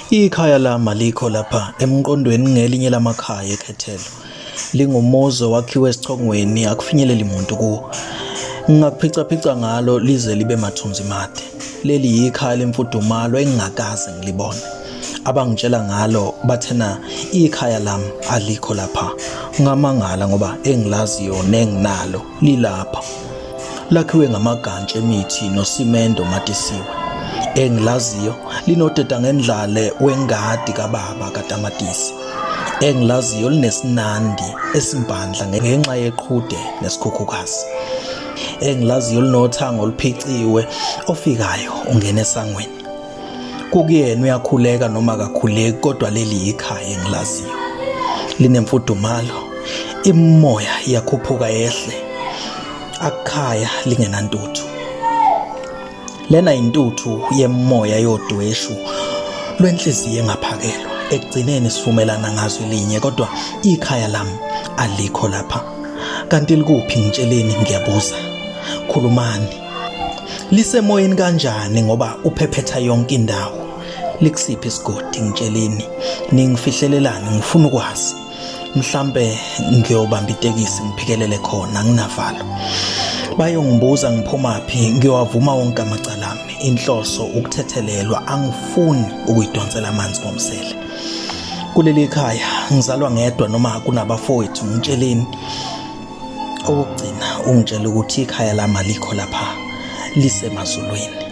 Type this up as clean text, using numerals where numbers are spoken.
Ikhaya lami alikho lapha emqondweni ngelinye lamakhaya ekhethelo. Lingumuzi owakhiwe esichongweni akufinyeleli muntu kuwo. Ngingakuphicaphica ngalo lize libe mathunzi made. Leli yikhaya lemfudumalo engingakaze ngilibone. Abangitshela ngalo bathena ikhaya lami alikho lapha. Ngamangala ngoba engilaziyo nenginalo lilapha. Lakhiwe ngamagantshi emithi nosimende omatisiwe. Engilaziyo linodedangendlale wengadi kababa katamatisi. Engilaziyo linesinandi esimpandla ngenxa yeqhude nesikhukhukazi. Engilaziyo linothango oluphiciwe ofikayo ungena esangweni. Kukuyena uyakhuleka noma akakhuleki kodwa leli yikhaya engilaziyo. Linemfudumalo, imimoya iyakhuphuka yehle. Akukhaya lingenantuthu. Lena intuthu yemoya yodweshu lwenhliziyo engaphakelwa. Ekugcineni sivumelana ngazwi linye kodwa ikhaya lami alikho lapha. Kanti likuphi ngitsheleni ngiyabuza. Khulumani. Lisemoyeni kanjani ngoba uphephetha yonke indawo. Likusiphi isigodi ngitsheleni. Ningifihlelelani ngifuna ukwazi. Mhlambe ngiyobamba itekisi ngiphikelele khona nginavalo. Bayongibuza ngiphumaphi ngiyowavuma wonke amacala ami. Inhloso ukuthethelelwa angifuni ukuyidonsela amanzi ngomsele. Kuleli khaya ngizalwa ngedwa noma kunabafowethu ngitsheleni. Okokugcina ungitshela ukuthi ikhaya lami alikho lapha lisemazulwini.